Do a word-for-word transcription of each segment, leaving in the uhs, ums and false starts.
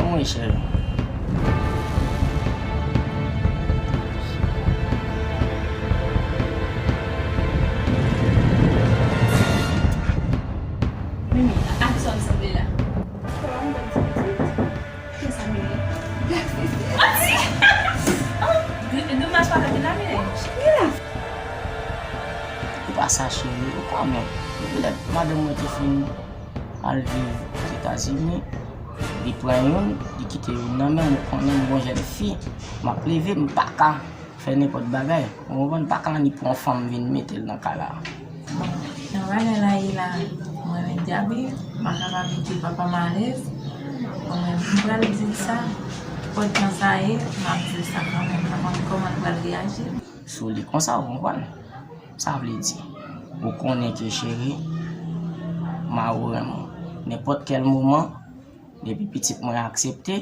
Wi, cheri. Mimi, a kisa w sanble la? Kisa, Mimi? Manti! Oh, domaj pa ka vin la, Mimi. Ou pa sa, cheri, ou konnen. Depi lè madanm mwen te fin al viv Ozetazini, li pran youn, li kite youn nan men m, ou konnen m gon jèn fi, m ap leve, m pa ka fè nenpòt bagay. Ou konprann? M pa ka annik pran yon fanm vin mete l nan kay la. Bon, jan bagay la ye la, mwen menm Gaby, m pa kapab di papa m alèz. Bon, mwen, m pral di l sa, nenpòt jan sa ye, m ap di l sa kanmenm, m pa konn kòman l pral reyaji. Sou li konsa, ou konprann? Sa vle di, ou konnen ke cheri, m a ou renmen w. Nenpòt kèl moman, depi pitit mwen aksepte,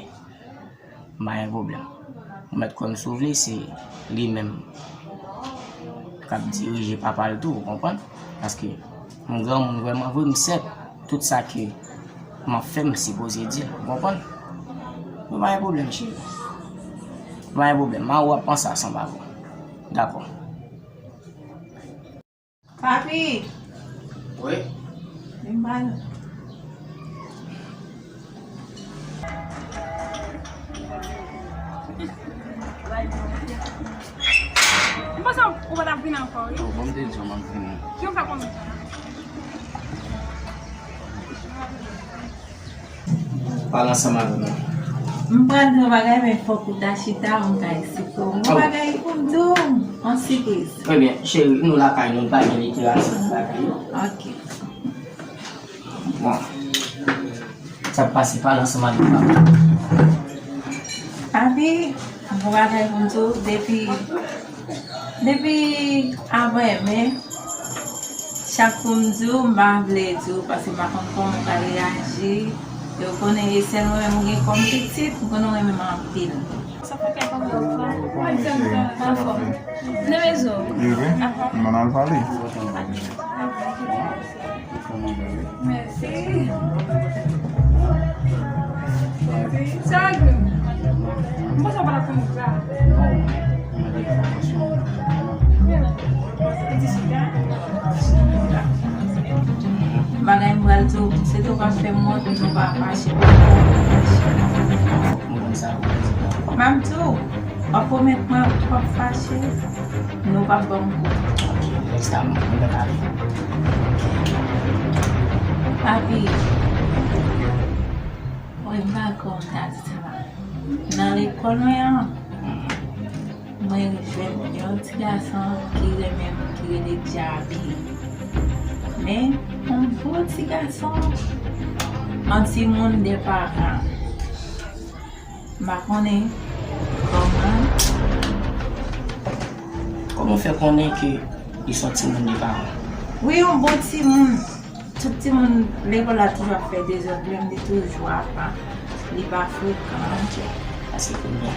m pa gen pwoblèm. Ou mèt kwè m si w vle, se li menm k ap dirije papa l tou, ou konprann? Paske m granmoun vrèman vre, m sèt. Tout sa ke m ap fè, m sipoze di l, ou konprann? Nou pa gen pwoblèm, cheri. Nou pa gen pwoblèm. M a ou ap panse ansanm avè w. Dakò. Papi! Wi? Vin ba nou. M panse ou pa t ap vin ankò, wi. Oh, bon, m te di w m ap vini. Ki w fè konnen sa? Pale ansanm avè mwen. M pral di w yon bagay, men fòk ou ta chita, m ka eksplike w. Yon bagay pou m di w, yon sipriz. Ebyen, cheri, nou lakay nou, pa gen literati nan bagay yo. Ok. Bon. Sa k pase, pale ansanm avè mwen. Papi, yon bagay pou m di w, depi Depi avan yè, men chak kou m di w, m pa vle di w, paske m pa konn kòman w pral reyaji. E w konnen, e sèl mwen menm ou gen kòm pitit, m konnen w renmen m anpil. Sa fè kè kòm yo fè. Anfòm. Nan mezon. Wi, wi. M ann al pale. Mèsi. Mèsi. Sa a gen. M panse w pa t ap konn sa. Bagay m pral di w, se tou pa fè m wont, nou pa fache. M ap di w, w ap pwomèt mwen w p ap fache. Nou p ap ban m kou. Ok, lè sa m, m gen pale. Papi, mwen pa konn ta di sa la. Nan lekòl mwen an, mwen jwenn yon ti gason ki renmen m, ki rele Djabi. Men, yon bon ti gason, yon timoun de paran. M pa konnen kòman. Kòman w fè konnen ke li se yon timoun de paran? Wi, yon bon timoun. Tout timoun lekòl la toujou ap fè dezòd, men li toujou apa. Li pa frekan. Ok. Pase kounye a.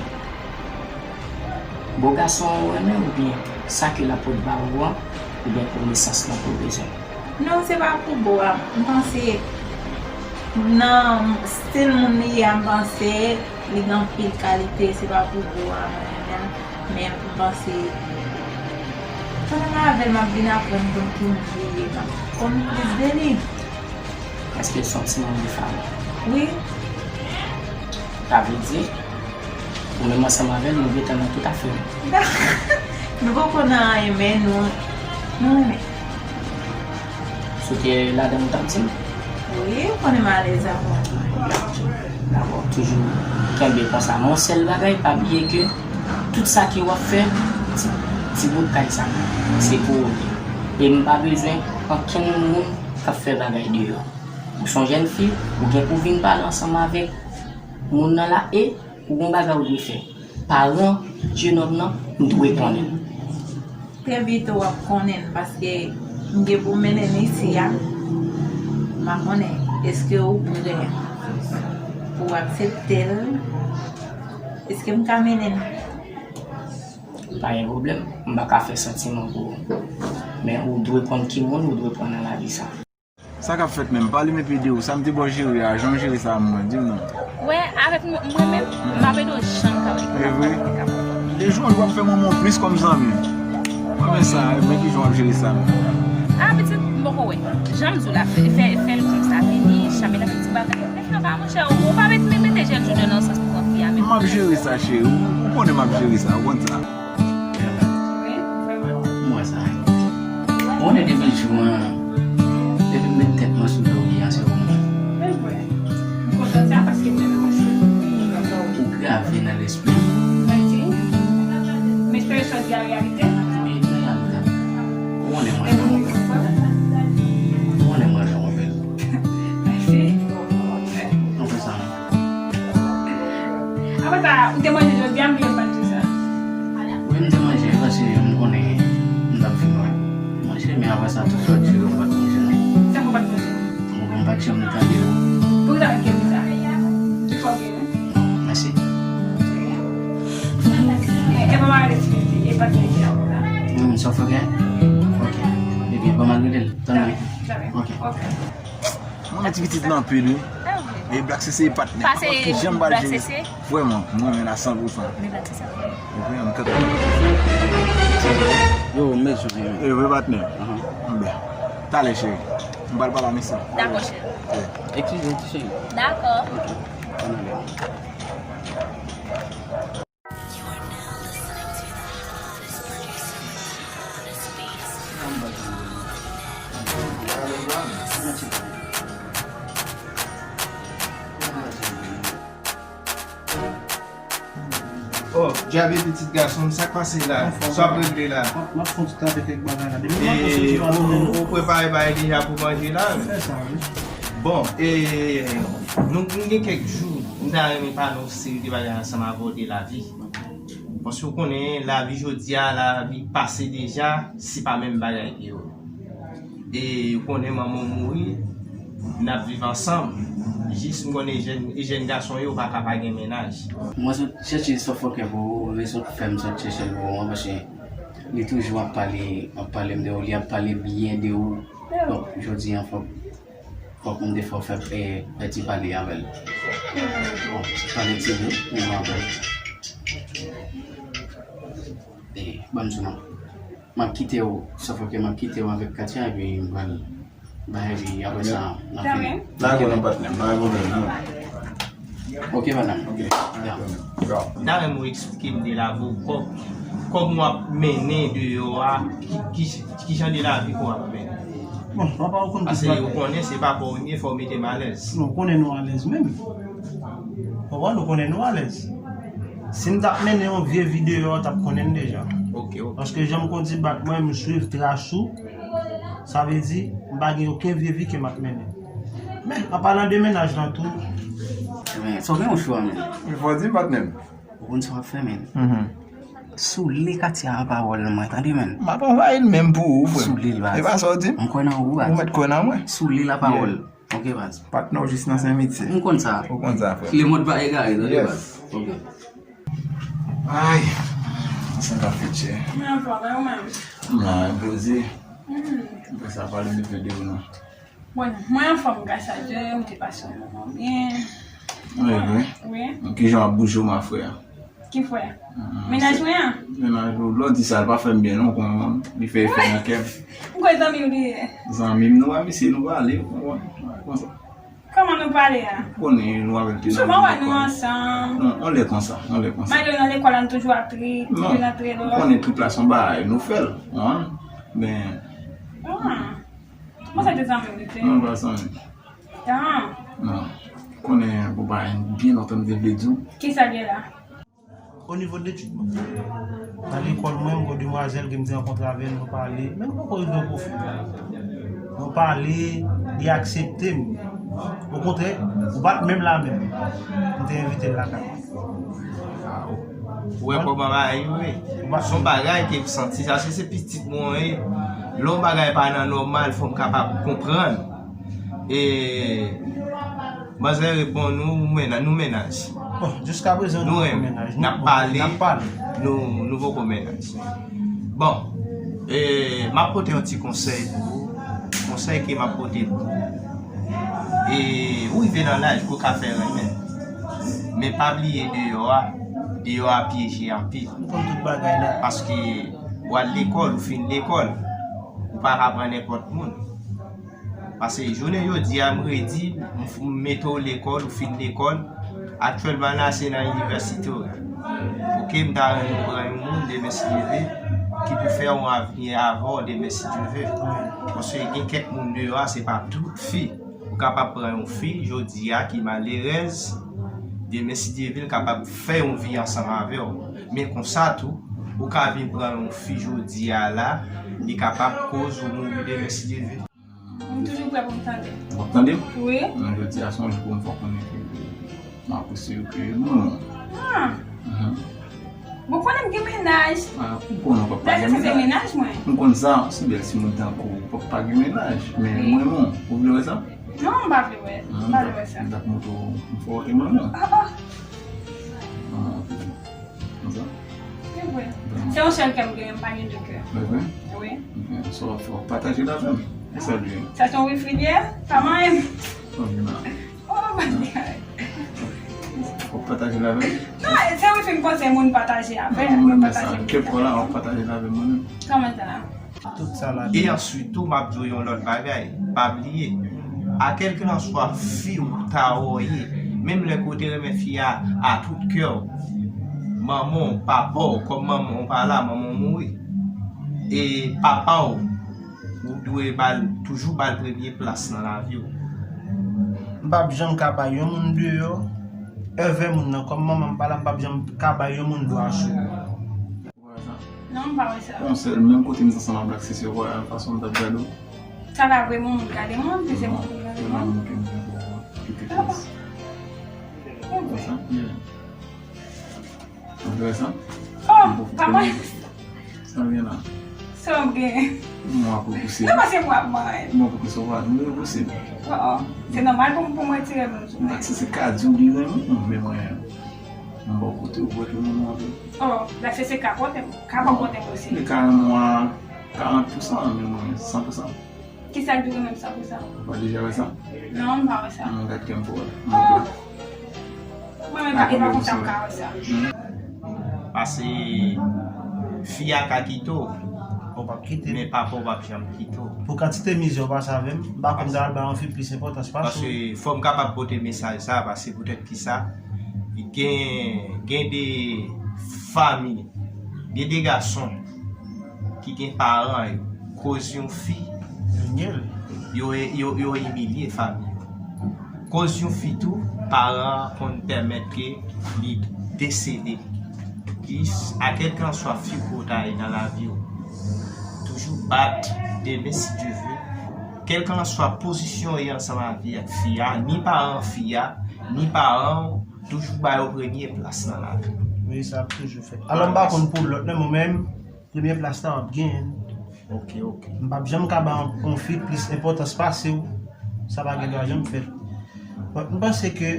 Bo gason an ou renmen oubyen sa ke l ap pot ba ou an, oubyen konesans lan ke w bezwen? Non, se pa pou bo a. M panse nan stil moun li ye a, m panse li gen anpil kalite, se pa pou bo a mwen renmen l, men m panse pandan m avè l, m ap vin aprann konn ki moun li ye, m ap konn plis de li. Èske l se yon timoun de fanmi? Wi. Sa vle di, ou menm ansanm avè l, nou gentan nan tout afè nou. Nou poko nan anyen, men nou, nou renmen. Si w te ladan, ou t ap di m? Wi, ou konnen m alèz avè w. Dakò, toujou kenbe konsa. Men yon sèl bagay, pa bliye ke tout sa ke w ap fè, ti, ti bout kay sa, se pou ou li ye. E m pa bezwen ankenn moun k ap fè bagay deyò. Ou se yon jèn fi, ou gen pou vin pale ansanm avèk moun nan la e ou gon bagay ou dwe fè. Paran jenòm nan, m dwe konnen l. Trè byento w ap konnen l, paske m gen pou mennen l isi a. M pa konnen, èske ou prè pou w aksepte l? Èske m ka mennen l? Pa gen pwoblèm, m pa ka fè santiman pou ou. Men ou dwe konn ki moun ou dwe pran nan lavi sa. Sa k ap fèt menm? Pale m epi di w, sa m te ba w jere a, jan w jere sa a mwen, di m non. Wè, avèk mwen, mwen menm, m ap ede w jan m ka. E vre? De jou an jou w ap fè mwen mwen plis kòm zanmi. Mwen men sa, men ki jan w ap jere sa menm. Ah, pitit, m poko wè. Jan m di w la, fè, fè, fè l konsa, vini, chame nan ti bagay. Mèt nan pa, monchè, ou pa met, met, mete jèn jounè nan sans pou pran fi a menm. M ap jere sa, cheri. Ou, ou konnen m ap jere sa, ou konn sa. Wi, vrèman. M wè sa. Ou konnen depi jou an, depi m met tèt mwen sou do li an, se ou menm. Men vre. M kontan sa paske mwen menm mwen sou. Ou grave nan lespri m. Mwen di, m espere sa di a reyalite. Wi, reyalite. Ou konnen mwen jan mwen bèl. Ou konnen mwen jan mwen bèl. Mèsi. Nou fè sa. Apre sa, ou te manje jodi a, m bliye manje sa. Wi, m te manje, paske m konnen m t ap fin manje. Manje, men apre sa, tout lòt jou yo, m pa t manje, non. Sa fè w pa t manje? Bon, m pa t janm tande yo. Poukisa w ap di m sa? Li fò gen, non? Mèsi. E, e pa mare ti, e pa ti, e pa ti. Hmm, sa w fè gen? Ok. Ebyen, ban m al rele l. Tann mwen. Ok. Ok. Mwen ti pitit nan anpil, wi. Ah, wi. E Black C C e patnè. Pa se Black C C. M pa konn kijan m pral jere. Vrèman, mwen renmen l a san pou san. Men Black C C. Ou konprann? Yo, m bezwen. E vre patnè. Anben. Talè, cheri. M pral pale a mesye. Dakò, cheri. Eskize, ti cheri. Dakò. Ok. Ann ale. Oh, Djabe pitit gason m, sa k pase la? Sa w ap regle la? M ap fè yon ti tape kèk bagay la. Depi maten soti pa donnen non. Ou prepare bagay deja pou manje la? M fè sa, wi. Bon, e, nou, nou gen kèk jou, m ta renmen pale yon seri de bagay ansanm avè w de lavi. Paske w konnen, lavi jodi a, lavi pase deja, se pa menm bagay deyò. E w konnen manman w mouri, n ap viv ansanm. Jis m konnen jèn, e jèn gason yo pa ka pa gen mennaj. Mwen sot chèche sofokè pou ou, li sot fè m sot chèche l pou ou, paske li toujou ap pale, ap pale m de ou, li ap pale byen de ou. Donk, jodi a, fòk Fòk m te fè w fè, e, fè ti pale avè l. Bon, pale ti mo, menm avè l. E, ban m di w non. M ap kite w, sofokè, m ap kite w avèk Katia, epi m pral bay, epi apre sa, n ap fini. Lage w non, patnè m, pa gen pwoblèm, non. Ok, madanm. Ok. Ya. M ta renmen w eksplike m de lavi w, kò-, kòman w ap mennen deyò a, ki, ki, ki jan de lavi ke w ap mennen. Bon, papa, ou konn tout bagay. Paske ou konnen se papa w m ye, fò w mete m alèz. Non, ou konnen nou alèz menm. Ou konprann, ou konnen nou alèz. Si m t ap mennen yon vye vi deyò, w t ap konnen m deja. Ok, ok. Paske jan m kondi bat mwen, m swiv tras ou, sa vle di, m pa gen okenn vye vi ke m ap mennen. Men, an palan de mennaj lan tou. Men, sa w gen yon chwa, men. Fò w di m, patnè m. Ou konn sa w ap fè, men. Mhm. Soule Katia a pawòl mwen, tande, men. M ap anvayi l menm pou ou, frè m. Soule l, baz. E pa sa w di m? M kwè nan ou, baz. Ou mèt kwè nan mwen. Soule l a pawòl. Ok, baz. Patnè w jis nan senmitye. M konn sa. Ou konn sa, frè. Lemond pa egare, tande, baz. Ok. Ay, sa ka fè chè. Mwen anfòm, e ou menm? M la, poze. Mhm. Apre sa, pale m de ou non. Bon, mwen anfòm, gras a Dye, m te pase yon moman byen. Wi, wi. Wi. Kijan w ap bouje w, ma frè? Ki frè? Mennaj mwen an? Mennaj ou, lè w di sa, l pa fè m byen, non, kon li fè efè nan kè m. M kwè zanmi w li ye. Zanmi m, nou wè misye, nou pale, ou konprann? Konsa. Kòman nou pale a? Ou konnen nou avè l te nan lekòl. Souvan wè nou ansanm. Non, on lè konsa, on lè konsa. Mwen nan lekòl la, nou toujou ap trip, toujou nan trelò. Non, ou konnen trip la se yon bagay, nou fè l, ou konprann? Men. Ah. Mwen se te zanmi w li te. Non, pa zanmi. Ah. Non. Konnen pou bagay byen lontan m te vle di w. Kisa l ye la? O nivo de etid mwen. Nan lekòl mwen, m gon demwazèl ke m te rankontre avè l, nou pale, men nou poko rive an pwofondè. Nou pale, li aksepte m. Okontrè, ou pa t menm la menm. M te envite l lakay mwen. Ou wè kòman bagay yo ye? Se yon bagay ke m santi, sa se, se pitit mwen ye. Lè yon bagay pa nan nòmal, fò m kapab konprann. E, manzè reponn ou, ou mennaj, nou mennaj. Bon, jiskaprezan nou poko mennaj. N ap pale, n ap pale. Nou, nou poko mennaj. Bon, e, m ap pote yon ti konsèy pou ou. Konsèy ke m ap pote pou ou, e ou rive nan laj ke w ka fè renmen, men pa bliye deyò a, deyò a pyeje anpil. M konn tout bagay la. Paske w al lekòl, ou fin lekòl, ou pa ka pran nenpòt moun. Paske jounen jodi a, m redi, m f- m mete w lekòl, ou fin lekòl, aktyèlman la se nan inivèsite w ye. Oke, m ta renmen pran yon moun demen si Dye vle, ki pou fè yon avni avè w demen si Dye vle. Paske gen kèk moun deyò a, se pa tout fi. Ou kapab pran yon fi jodi a ki malerèz, demen si Dye vle, l kapab fè yon vi ansanm avè w. Men konsa tou, ou ka vin pran yon fi jodi a la, li kapab koz ou mouri demen si Dye vle. M toujou prè pou m tande. W ap tande m? Wi. Nan jodi a, se yon jou pou m fè w konnen ke m apresye w, ke m renmen w. Ah. Mhm. Bon, konnen m gen mennaj. Ah, m konnen w p ap pa gen mennaj. Mennaj mwen. M konn sa, se bèl timoun tankou w p ap pa gen mennaj. Men m renmen w. Ou vle wè sa? Non, m pa vle wè. M pa vle wè sa. M t ap montre w, m fè w wè ke m renmen w. Ah, ah. Ah, ok. Konsa? Se vre. Se yon sèl kè m genyen, m pa gen de kè. Se vre? Wi. Ok. So, w ap pataje l avè m. E sa l ye. Sa se yon refridyè? Pa manyen m. Ok, nan. Oh my God. W ap pataje l avè m? Non, se wifi m panse moun pataje avè m. Non, mwen renmen sa. Kè pa w la, w ap pataje l avè m, mwen menm. Kòman sa? Tout sa la. E answit tou, m ap di w yon lòt bagay. Pa bliye, a kèlkelanswa fi ou ta wè w ye, menm lè ke w te renmen fi a a tout kè w, manman w, papa w, kòm manman w pa la, manman w mouri, e papa w, ou dwe ba l, toujou ba l premye plas nan lavi w. M p ap janm ka bay yon moun deyò, èvè moun nan, kòm manman m pa la, m p ap janm ka bay yon moun dwa sou ou. Ou pa wè sa? Non, m pa wè sa. Yon sèl, menm kote m t ansanm ak Black Sese, ou pa wè fason m t ap gade w? Sa ka vrèman moun gade mwen, ke se moun ki gade mwen? Non, se pa moun ke m gen pou kite plas. Ou wè sa? Yeah. Ou vle wè sa? Oh, pa mwen. Sa w gen la? Sa w gen? Mwen ap repouse. Non, se mwen ap mwen. Mwen ap repouse w pa, mwen repouse. Oh, oh. Se nòmal pou, pou mwen retire moun sou mwen. Black Sese ka di w li renmen w, men mwen, m bò kote w, ou wè ke mwen anvi. Oh, Black Sese ka pote m, ka pa pote m osi. Li ka renmen w a karant pousan, men mwen san pousan. Kisa k dwe renmen m san pousan? Ou pa deja wè sa? Non, m pa wè sa. Mwen gad kè m pou wè. Oh. Mwen menm pa, e pa konsa m ka wè sa. Paske fi a ka kite w, men papa w p ap janm kite w. Pou kantite mizè w pase avè m, m pa konn ta al bay yon fi plis enpòtans pase w. Paske fò m kapab pote mesaj sa, paske poutèt kisa, gen, gen de fanmi, gen de gason ki gen paran yo, koz yon fi, yo, yo, yo imilye fanmi yo. Koz yon fi tou, paran an konn pèmèt ke li desede. Jis a kèlkanswa fi ke w ta ye nan lavi w, toujou bat demen si Dye vle. Kèlkanswa pozisyon w ye ansanm avèk fi a, ni paran fi a, ni paran w, toujou ba yo premye plas nan lavi w. Wi, sa ap toujou fèt. Alò, m pa konn pou lòt, men mwen menm, premye plas la w ap genyen. Ok, ok. M p ap janm ka ba yon, yon fi plis enpòtans pase w. Sa pa gen dwa janm fèt. Bon, m panse ke,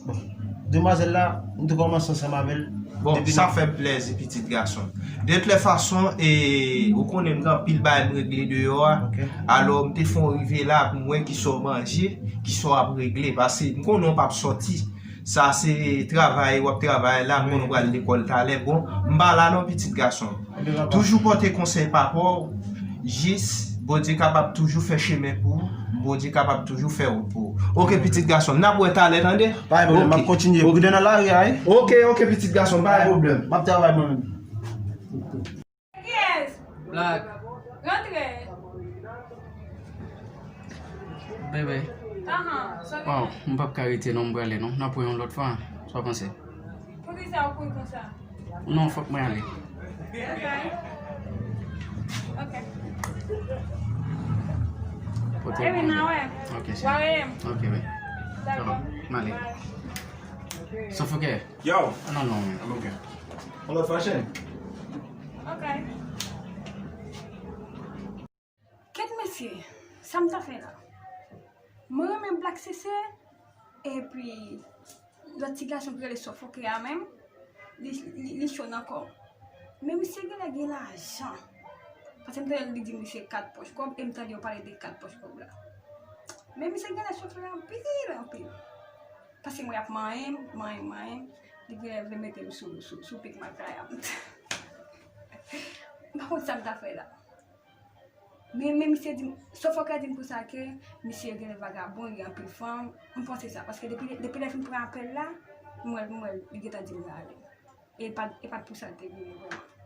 bon, demwazèl la, m te kòmanse ansanm avè l. Bon, depi sa fè m plèzi, pitit gason. De tout fason, e, ou konnen m gen anpil bagay m regle deyò a. Ok. Alò, m te fè w rive la pou m wè kisa w manje, kisa w ap regle. Paske m konnen w p ap sòti. Sa se travay, w ap travay la, m konnen w pral lekòl talè. Bon, m pa la non, pitit gason. Toujou pote konsèy papa w, jis Bondye kapab toujou fè chemen pou ou, Bondye kapab toujou fè wout pou ou. Ok, pitit gason, n ap wè talè, tande? Pa gen pwoblèm, m ap kontinye pride nan lari a, wi. Ok, ok, pitit gason, pa gen pwoblèm. M ap travay mwen menm. Kiyès? Black. Rantre. Bebe. Ahan, sa w gen? Waw, m p ap ka rete non, m prale non. N ap wè yon lòt fwa. Sa w panse? Poukisa w kouri konsa? Non, fòk mwen ale. Ok. Ok. Pote w bon. Epi n a wè. Ok, cheri. W a rele m. Ok, wi. Dakò. Sa va, m ale. Bye. Sofoke. Yo! Ah, non, non, men. I'm okay. On lòt fache? Ok. Kèt mesye, sa m ta fè la? Mwen renmen Black Sese, epi lòt ti gason ki rele Sofoke a menm, li, li, li cho nan kò m. Men misye genlè gen lajan. Paske m tande li di misye kat pòch kòb, e m tande yo pale de kat pòch kòb la. Men misye genlè chofle anpil, anpil. Paske mwen ap manyen m, manyen m, manyen m. Li genlè vle mete m sou, sou, sou pik makaya m. M pa konn sa m ta fè la. Men, men misye di m, sofòk la di m konsa ke misye genlè vagabon, li gen anpil fanm. M panse sa, paske depi, depi lè fin pran apèl la, m wè, m wè, li gentan di m l ale. E pa, e pa t pou sa l te vini vrèman.